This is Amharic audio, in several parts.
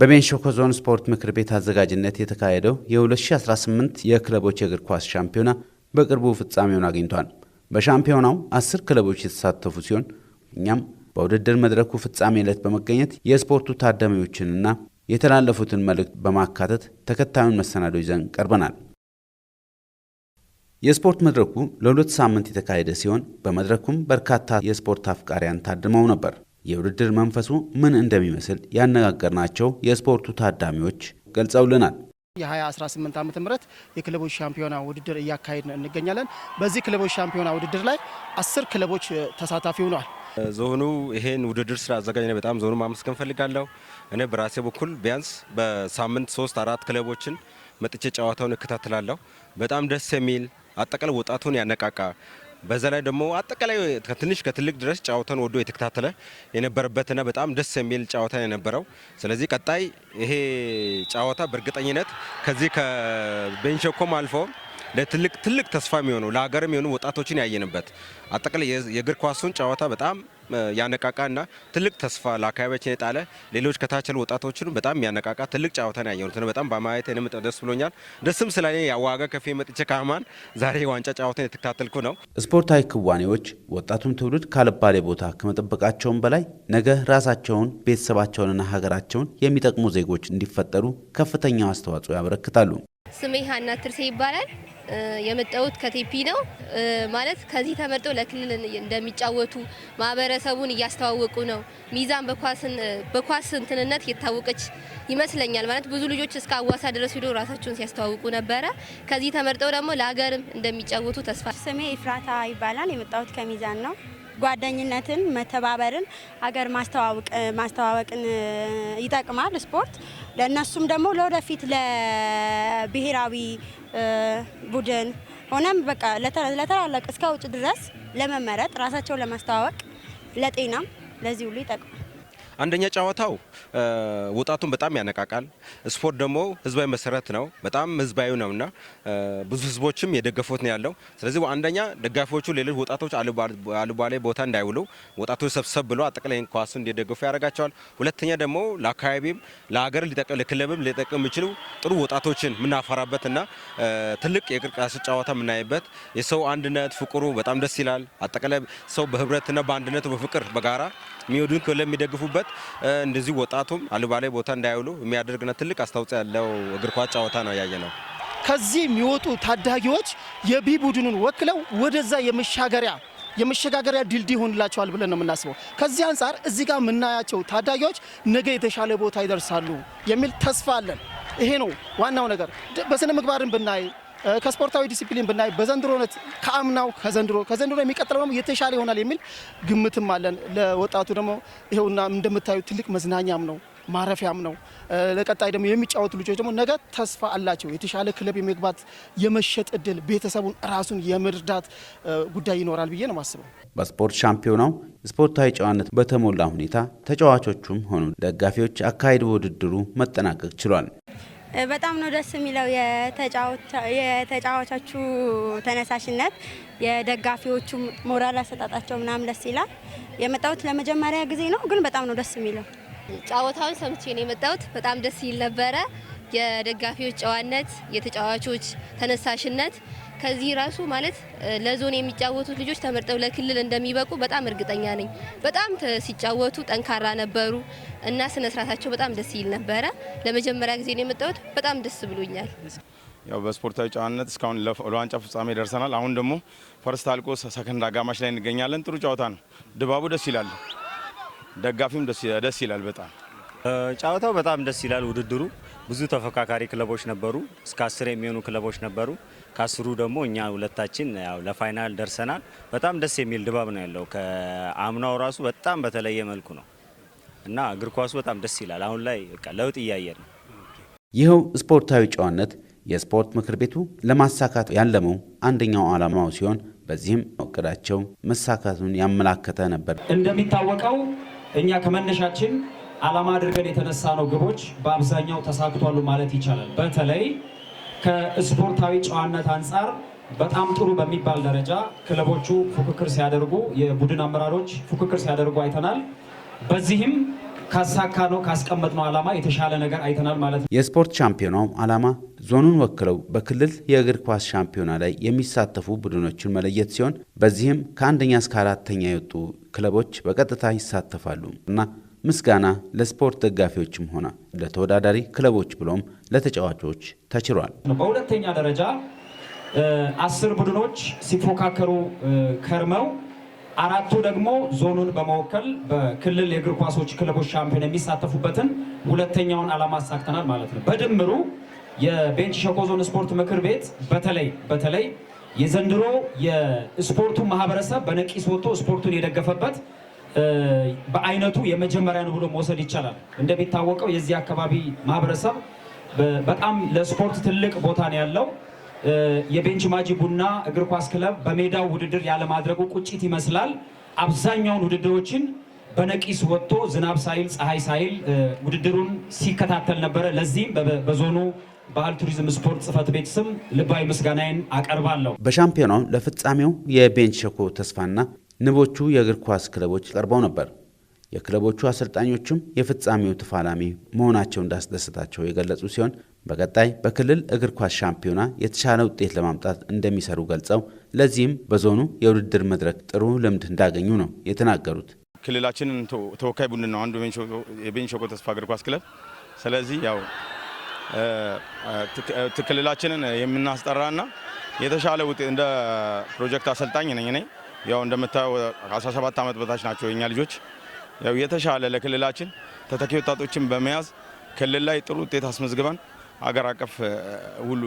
በቤንች ሸኮ ዞን ስፖርት ምክር ቤት አዘጋጅነት የተካሄደው የ2018 የክለቦች የእግር ኳስ ሻምፒዮና በቅርቡ ፍጻሜውን አግኝቷል። በሻምፒዮናው 10 ክለቦች የተሳተፉ ሲሆን፣ እኛም በውድድር መድረኩ ፍጻሜ ዕለት በመገኘት የስፖርቱ ታዳሚዎችንና የተላለፉትን መልእክት በማካተት ተከታዩን መሰናዶ ይዘን ቀርበናል። የስፖርት መድረኩ ለ2 ሳምንት የተካሄደ ሲሆን፣ በመድረኩም በርካታ የስፖርት አፍቃሪያን ታድመው ነበር። የውድድር መንፈሱ ምን እንደሚመስል ያነጋገርናቸው የስፖርቱ ታዳሚዎች ገልጸውልናል። የ2018 ዓ.ም. የክለቦች ሻምፒዮና ውድድር እያካሄድን እንገኛለን። በዚህ ክለቦች ሻምፒዮና ውድድር ላይ 10 ክለቦች ተሳታፊ ሆነዋል። ዞኑ ይሄን ውድድር ስላዘጋጀ በጣም ዞኑ ማመስገን ፈልጋለሁ። እኔ በራሴ በኩል ቢያንስ በሳምንት ሶስት አራት ክለቦችን መጥቼ ጨዋታውን እከታተላለሁ። በጣም ደስ የሚል፣ አጠቃላይ ወጣቱን ያነቃቃ፣ በዛ ላይ ደግሞ አጠቃላይ ከትንሽ ከትልቅ ድረስ ጨዋታውን ወዶ የተከታተለ የነበረበትና በጣም ደስ የሚል ጨዋታ የነበረው። ስለዚህ ቀጣይ ይሄ ጨዋታ በእርግጠኝነት ከዚህ ከቤንች ሸኮም አልፎ ለትልቅ ትልቅ ተስፋ የሚሆኑ፣ ለሀገር የሚሆኑ ወጣቶችን ያየንበት፣ አጠቃላይ የእግር ኳሱን ጨዋታ በጣም ያነቃቃና ትልቅ ተስፋ ለአካባቢያችን የጣለ፣ ሌሎች ከታች ያሉ ወጣቶችን በጣም ያነቃቃ ትልቅ ጨዋታ ነው ያየሁት። በጣም በማየት እኔም ደስ ብሎኛል። ደስም ስላለኝ ዋጋ ከፍዬ መጥቼ ከአማን ዛሬ ዋንጫ ጨዋታን የተከታተልኩ ነው። ስፖርታዊ ክዋኔዎች ወጣቱን ትውልድ ካልባሌ ቦታ ከመጠበቃቸውም በላይ ነገ ራሳቸውን፣ ቤተሰባቸውንና ሀገራቸውን የሚጠቅሙ ዜጎች እንዲፈጠሩ ከፍተኛው አስተዋጽኦ ያበረክታሉ። ስሜ ሀና ትርሴ ይባላል። የመጣሁት ከቴፒ ነው። ማለት ከዚህ ተመርጠው ለክልል እንደሚጫወቱ ማህበረሰቡን እያስተዋወቁ ነው። ሚዛን በኳስ እንትንነት የታወቀች ይመስለኛል። ማለት ብዙ ልጆች እስከ አዋሳ ድረስ ሄዶ ራሳቸውን ሲያስተዋውቁ ነበረ። ከዚህ ተመርጠው ደግሞ ለሀገርም እንደሚጫወቱ ተስፋ ስሜ ኢፍራታ ይባላል። የመጣሁት ከሚዛን ነው። ጓደኝነትን፣ መተባበርን፣ ሀገር ማስተዋወቅን ይጠቅማል ስፖርት። ለእነሱም ደግሞ ለወደፊት ለብሔራዊ ቡድን ሆነም በቃ ለታላላቅ እስከ ውጭ ድረስ ለመመረጥ፣ ራሳቸውን ለማስተዋወቅ፣ ለጤናም ለዚህ ሁሉ ይጠቅማል። አንደኛ ጨዋታው ወጣቱን በጣም ያነቃቃል። ስፖርት ደግሞ ህዝባዊ መሰረት ነው፣ በጣም ህዝባዊ ነውና ብዙ ህዝቦችም የደገፉት ነው ያለው። ስለዚህ አንደኛ ደጋፊዎቹ ሌሎች ወጣቶች አልባሌ ቦታ እንዳይውሉ ወጣቶች ሰብሰብ ብሎ አጠቃላይ ኳሱን እንዲደግፉ ያደርጋቸዋል። ሁለተኛ ደግሞ ለአካባቢም፣ ለሀገር ሊጠቅም፣ ለክለብም ሊጠቅም የሚችሉ ጥሩ ወጣቶችን የምናፈራበትና ትልቅ የእግር ኳስ ጨዋታ የምናይበት፣ የሰው አንድነት ፍቅሩ በጣም ደስ ይላል። አጠቃላይ ሰው በህብረትና በአንድነቱ በፍቅር በጋራ የሚወዱን ክለብ የሚደግፉበት፣ እንደዚህ ወጣቱም አልባሌ ቦታ እንዳይውሉ የሚያደርግና ትልቅ አስተዋጽኦ ያለው እግር ኳስ ጨዋታ ነው ያየነው። ከዚህ የሚወጡ ታዳጊዎች የ B ቡድኑን ወክለው ወደዛ የመሸጋገሪያ ድልድይ ይሆንላቸዋል ብለን ነው የምናስበው። ከዚህ አንጻር እዚህ ጋር የምናያቸው ታዳጊዎች ነገ የተሻለ ቦታ ይደርሳሉ የሚል ተስፋ አለን። ይሄ ነው ዋናው ነገር። በስነ ምግባርን ብናይ፣ ከስፖርታዊ ዲሲፕሊን ብናይ፣ በዘንድሮ ነት ከአምናው ከዘንድሮ ከዘንድሮ የሚቀጥለው ደግሞ የተሻለ ይሆናል የሚል ግምትም አለን። ለወጣቱ ደግሞ ይኸውና እንደምታዩ ትልቅ መዝናኛም ነው፣ ማረፊያም ነው። ለቀጣይ ደግሞ የሚጫወቱ ልጆች ደግሞ ነገ ተስፋ አላቸው። የተሻለ ክለብ የመግባት፣ የመሸጥ እድል፣ ቤተሰቡን ራሱን የመርዳት ጉዳይ ይኖራል ብዬ ነው የማስበው። በስፖርት ሻምፒዮናው ስፖርታዊ ጨዋነት በተሞላ ሁኔታ ተጫዋቾቹም ሆኑ ደጋፊዎች አካሄድ ውድድሩ መጠናቀቅ ችሏል። በጣም ነው ደስ የሚለው፣ የተጫዋቾቹ ተነሳሽነት፣ የደጋፊዎቹ ሞራል አሰጣጣቸው ምናምን ደስ ይላል። የመጣሁት ለመጀመሪያ ጊዜ ነው፣ ግን በጣም ነው ደስ የሚለው። ጨዋታውን ሰምቼ ነው የመጣሁት። በጣም ደስ ይል ነበረ። የደጋፊዎች ጨዋነት፣ የተጫዋቾች ተነሳሽነት፣ ከዚህ ራሱ ማለት ለዞን የሚጫወቱት ልጆች ተመርጠው ለክልል እንደሚበቁ በጣም እርግጠኛ ነኝ። በጣም ሲጫወቱ ጠንካራ ነበሩ እና ስነ ስርዓታቸው በጣም ደስ ይል ነበረ። ለመጀመሪያ ጊዜ ነው የመጣሁት። በጣም ደስ ብሎኛል። ያው በስፖርታዊ ጨዋነት እስካሁን ለዋንጫ ፍጻሜ ደርሰናል። አሁን ደግሞ first አልቆ ሰከንድ አጋማሽ ላይ እንገኛለን። ጥሩ ጨዋታ ነው። ድባቡ ደስ ይላል። ደጋፊም ደስ ይላል በጣም። ጨዋታው በጣም ደስ ይላል። ውድድሩ ብዙ ተፎካካሪ ክለቦች ነበሩ። እስከ 10 የሚሆኑ ክለቦች ነበሩ። ከ10ሩ ደግሞ እኛ ሁለታችን ያው ለ final ደርሰናል። በጣም ደስ የሚል ድባብ ነው ያለው። ከአምናው ራሱ በጣም በተለየ መልኩ ነው እና እግር ኳሱ በጣም ደስ ይላል። አሁን ላይ በቃ ለውጥ እያየን ነው። ይኸው ስፖርታዊ ጨዋነት የስፖርት ምክር ቤቱ ለማሳካት ያለመው አንደኛው ዓላማው ሲሆን፣ በዚህም እቅዳቸው መሳካቱን ያመላከተ ነበር። እንደሚታወቀው እኛ ከመነሻችን ዓላማ አድርገን የተነሳነው ግቦች በአብዛኛው ተሳክቷሉ ማለት ይቻላል። በተለይ ከስፖርታዊ ጨዋነት አንጻር በጣም ጥሩ በሚባል ደረጃ ክለቦቹ ፉክክር ሲያደርጉ፣ የቡድን አመራሮች ፉክክር ሲያደርጉ አይተናል። በዚህም ካሳካነው ካስቀመጥነው ዓላማ የተሻለ ነገር አይተናል ማለት ነው። የስፖርት ሻምፒዮናው ዓላማ ዞኑን ወክለው በክልል የእግር ኳስ ሻምፒዮና ላይ የሚሳተፉ ቡድኖችን መለየት ሲሆን፣ በዚህም ከአንደኛ እስከ አራተኛ የወጡ ክለቦች በቀጥታ ይሳተፋሉ እና ምስጋና ለስፖርት ደጋፊዎችም ሆነ ለተወዳዳሪ ክለቦች ብሎም ለተጫዋቾች ተችሯል። በሁለተኛ ደረጃ 10 ቡድኖች ሲፎካከሩ ከርመው አራቱ ደግሞ ዞኑን በመወከል በክልል የእግር ኳሶች ክለቦች ሻምፒዮን የሚሳተፉበትን ሁለተኛውን ዓላማ አሳክተናል ማለት ነው። በድምሩ የቤንች ሸኮ ዞን ስፖርት ምክር ቤት በተለይ የዘንድሮ የስፖርቱ ማህበረሰብ በነቂስ ወጥቶ ስፖርቱን የደገፈበት በአይነቱ የመጀመሪያ ነው ብሎ መውሰድ ይቻላል። እንደሚታወቀው የዚህ አካባቢ ማህበረሰብ በጣም ለስፖርት ትልቅ ቦታ ነው ያለው። የቤንች ማጂ ቡና እግር ኳስ ክለብ በሜዳው ውድድር ያለማድረጉ ቁጭት ይመስላል። አብዛኛውን ውድድሮችን በነቂስ ወጥቶ ዝናብ ሳይል ፀሐይ ሳይል ውድድሩን ሲከታተል ነበረ። ለዚህም በዞኑ ባህል ቱሪዝም ስፖርት ጽሕፈት ቤት ስም ልባዊ ምስጋናዬን አቀርባለሁ። በሻምፒዮናው ለፍጻሜው የቤንች ሸኮ ተስፋና ንቦቹ የእግር ኳስ ክለቦች ቀርበው ነበር። የክለቦቹ አሰልጣኞችም የፍጻሜው ተፋላሚ መሆናቸው እንዳስደሰታቸው የገለጹ ሲሆን፣ በቀጣይ በክልል እግር ኳስ ሻምፒዮና የተሻለ ውጤት ለማምጣት እንደሚሰሩ ገልጸው፣ ለዚህም በዞኑ የውድድር መድረክ ጥሩ ልምድ እንዳገኙ ነው የተናገሩት። ክልላችንን ተወካይ ቡድን ነው አንዱ የቤንች ሸኮ ተስፋ እግር ኳስ ክለብ። ስለዚህ ያው ክልላችንን የምናስጠራና የተሻለ ውጤት እንደ ፕሮጀክት አሰልጣኝ ነኝ እኔ። ያው እንደምታየው 17 ዓመት በታች ናቸው የኛ ልጆች። ያው የተሻለ ለክልላችን ተተኪ ወጣቶችን በመያዝ ክልል ላይ ጥሩ ውጤት አስመዝግበን አገር አቀፍ ሁሉ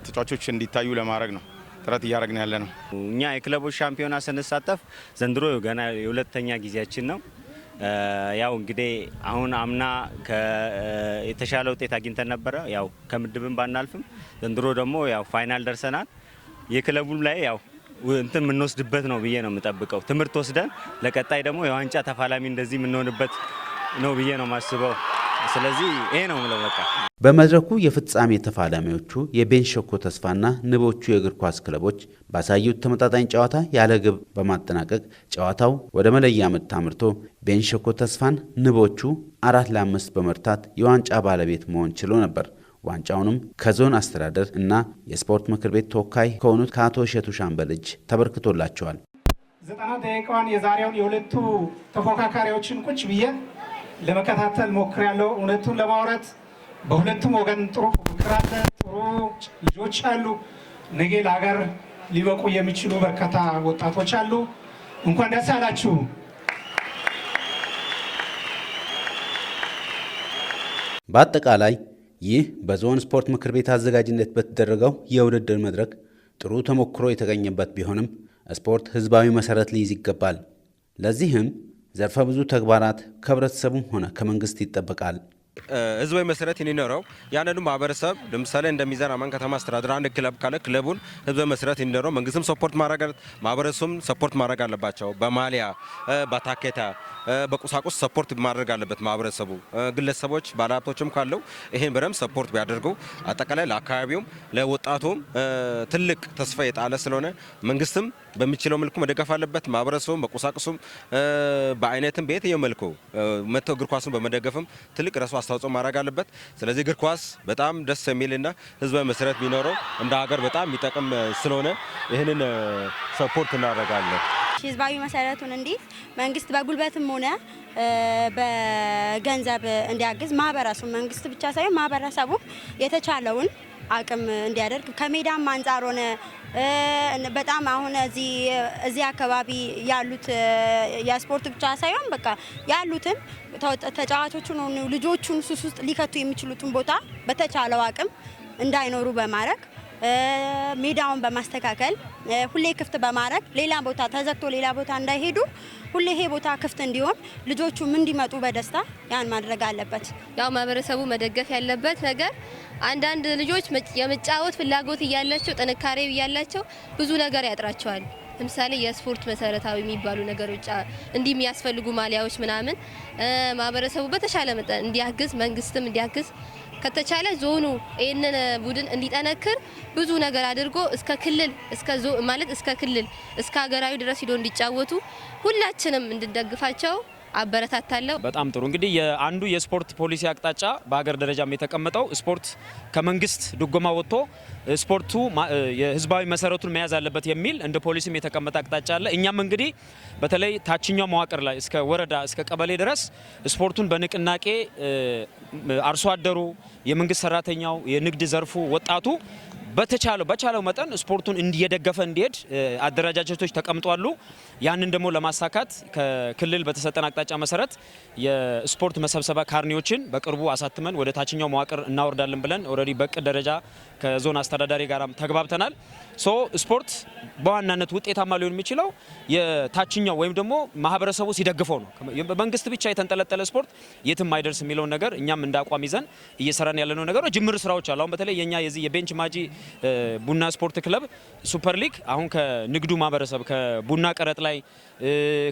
ተጫዋቾች እንዲታዩ ለማድረግ ነው ጥረት እያደረግን ያለ ነው። እኛ የክለቦች ሻምፒዮና ስንሳተፍ ዘንድሮ ገና የሁለተኛ ጊዜያችን ነው። ያው እንግዲህ አሁን አምና የተሻለ ውጤት አግኝተን ነበረ። ያው ከምድብም ባናልፍም ዘንድሮ ደግሞ ያው final ደርሰናል። የክለቡም ላይ ያው እንትን የምንወስድበት ነው ብዬ ነው የምጠብቀው። ትምህርት ወስደን ለቀጣይ ደግሞ የዋንጫ ተፋላሚ እንደዚህ የምንሆንበት ነው ብዬ ነው የማስበው። ስለዚህ ይሄ ነው የምለው በቃ። በመድረኩ የፍጻሜ ተፋላሚዎቹ የቤንች ሸኮ ተስፋና ንቦቹ የእግር ኳስ ክለቦች ባሳዩት ተመጣጣኝ ጨዋታ ያለ ግብ በማጠናቀቅ ጨዋታው ወደ መለያ ምት አምርቶ ቤንች ሸኮ ተስፋን ንቦቹ 4-5 በመርታት የዋንጫ ባለቤት መሆን ችሎ ነበር። ዋንጫውንም ከዞን አስተዳደር እና የስፖርት ምክር ቤት ተወካይ ከሆኑት ከአቶ እሸቱ ሻምበል እጅ ተበርክቶላቸዋል። 90 ደቂቃዋን የዛሬውን የሁለቱ ተፎካካሪዎችን ቁጭ ብዬ ለመከታተል ሞክሬያለሁ። እውነቱን ለማውራት በሁለቱም ወገን ጥሩ ፉክክር አለ፣ ጥሩ ልጆች አሉ። ነገ ለሀገር ሊበቁ የሚችሉ በርካታ ወጣቶች አሉ። እንኳን ደስ አላችሁ። በአጠቃላይ ይህ በዞን ስፖርት ምክር ቤት አዘጋጅነት በተደረገው የውድድር መድረክ ጥሩ ተሞክሮ የተገኘበት ቢሆንም ስፖርት ህዝባዊ መሰረት ሊይዝ ይገባል። ለዚህም ዘርፈ ብዙ ተግባራት ከህብረተሰቡም ሆነ ከመንግስት ይጠበቃል። ህዝባዊ መሰረት እንዲኖረው ያንኑ ማህበረሰብ፣ ለምሳሌ እንደ ሚዛን አማን ከተማ አስተዳደር አንድ ክለብ ካለ ክለቡን ህዝባዊ መሰረት እንዲኖረው መንግስትም support ማድረግ፣ ማህበረሰቡም support ማድረግ አለባቸው። በማሊያ፣ በታኬታ፣ በቁሳቁስ support ማድረግ አለበት ማህበረሰቡ። ግለሰቦች፣ ባለሀብቶችም ካለው ይሄን በደንብ support ቢያደርጉ አጠቃላይ ለአካባቢውም ለወጣቱም ትልቅ ተስፋ የጣለ ስለሆነ መንግስትም በሚችለው መልኩ መደገፍ አለበት። ማህበረሰቡም በቁሳቁሱም በአይነትም በየትኛው መልኩ መጥተው እግር ኳሱን በመደገፍም ትልቅ ራሱ አስተዋጽኦ ማድረግ አለበት። ስለዚህ እግር ኳስ በጣም ደስ የሚልና ህዝባዊ መሰረት ቢኖረው እንደ ሀገር በጣም የሚጠቅም ስለሆነ ይህንን support እናደርጋለን። ህዝባዊ መሰረቱን እንዲይዝ መንግስት በጉልበትም ሆነ በገንዘብ እንዲያግዝ፣ ማህበረሰቡ፣ መንግስት ብቻ ሳይሆን ማህበረሰቡ የተቻለውን አቅም እንዲያደርግ፣ ከሜዳም አንጻር ሆነ በጣም አሁን እዚህ አካባቢ ያሉት የስፖርት ብቻ ሳይሆን በቃ ያሉትን ተጫዋቾቹን ሆኑ ልጆቹን ሱስ ውስጥ ሊከቱ የሚችሉትን ቦታ በተቻለው አቅም እንዳይኖሩ በማድረግ፣ ሜዳውን በማስተካከል፣ ሁሌ ክፍት በማድረግ፣ ሌላ ቦታ ተዘግቶ ሌላ ቦታ እንዳይሄዱ ሁሌ ይሄ ቦታ ክፍት እንዲሆን፣ ልጆቹም እንዲመጡ በደስታ ያን ማድረግ አለበት። ያው ማህበረሰቡ መደገፍ ያለበት ነገር አንዳንድ ልጆች የመጫወት ፍላጎት እያላቸው፣ ጥንካሬው እያላቸው ብዙ ነገር ያጥራቸዋል። ለምሳሌ የስፖርት መሰረታዊ የሚባሉ ነገሮች እንዲህ የሚያስፈልጉ ማሊያዎች ምናምን ማህበረሰቡ በተሻለ መጠን እንዲያግዝ፣ መንግስትም እንዲያግዝ። ከተቻለ ዞኑ ይህንን ቡድን እንዲጠነክር ብዙ ነገር አድርጎ እስከ ክልል፣ እስከ ማለት እስከ ክልል፣ እስከ ሀገራዊ ድረስ ሂዶ እንዲጫወቱ ሁላችንም እንድንደግፋቸው አበረታታለሁ። በጣም ጥሩ። እንግዲህ የአንዱ የስፖርት ፖሊሲ አቅጣጫ በሀገር ደረጃም የተቀመጠው ስፖርት ከመንግስት ድጎማ ወጥቶ ስፖርቱ የህዝባዊ መሰረቱን መያዝ አለበት የሚል እንደ ፖሊሲም የተቀመጠ አቅጣጫ አለ። እኛም እንግዲህ በተለይ ታችኛው መዋቅር ላይ እስከ ወረዳ፣ እስከ ቀበሌ ድረስ ስፖርቱን በንቅናቄ አርሶ አደሩ፣ የመንግስት ሰራተኛው፣ የንግድ ዘርፉ፣ ወጣቱ በተቻለው በቻለው መጠን ስፖርቱን እየደገፈ እንዲሄድ አደረጃጀቶች ተቀምጧሉ። ያንን ደግሞ ለማሳካት ከክልል በተሰጠን አቅጣጫ መሰረት የስፖርት መሰብሰቢያ ካርኔዎችን በቅርቡ አሳትመን ወደ ታችኛው መዋቅር እናወርዳለን ብለን already በእቅድ ደረጃ ከዞን አስተዳዳሪ ጋራም ተግባብተናል። So ስፖርት በዋናነት ውጤታማ ሊሆን የሚችለው የታችኛው ወይም ደግሞ ማህበረሰቡ ሲደግፈው ነው። በመንግስት ብቻ የተንጠለጠለ ስፖርት የትም አይደርስ የሚለውን ነገር እኛም እንደ አቋም ይዘን እየሰራን ያለነው ነገር ጅምር ስራዎች አሉ። አሁን በተለይ የኛ የዚህ የቤንች ማጂ ቡና ስፖርት ክለብ ሱፐር ሊግ አሁን ከንግዱ ማህበረሰብ፣ ከቡና ቀረጥ ላይ፣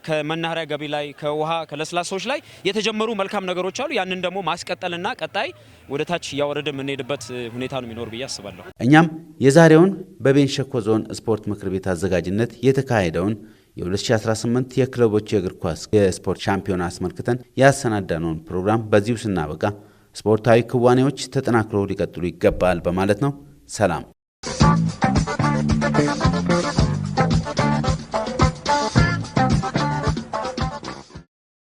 ከመናኸሪያ ገቢ ላይ፣ ከውሃ፣ ከለስላሳዎች ላይ የተጀመሩ መልካም ነገሮች አሉ። ያንን ደግሞ ማስቀጠልና ቀጣይ ወደ ታች እያወረደ የምንሄድበት ሁኔታ ነው የሚኖር ብዬ አስባለሁ። እኛም የዛሬውን በቤንች ሸኮ ዞን ስፖርት ምክር ቤት አዘጋጅነት የተካሄደውን የ2018 የክለቦች የእግር ኳስ የስፖርት ሻምፒዮና አስመልክተን ያሰናዳነውን ፕሮግራም በዚሁ ስናበቃ ስፖርታዊ ክዋኔዎች ተጠናክረው ሊቀጥሉ ይገባል በማለት ነው። ሰላም።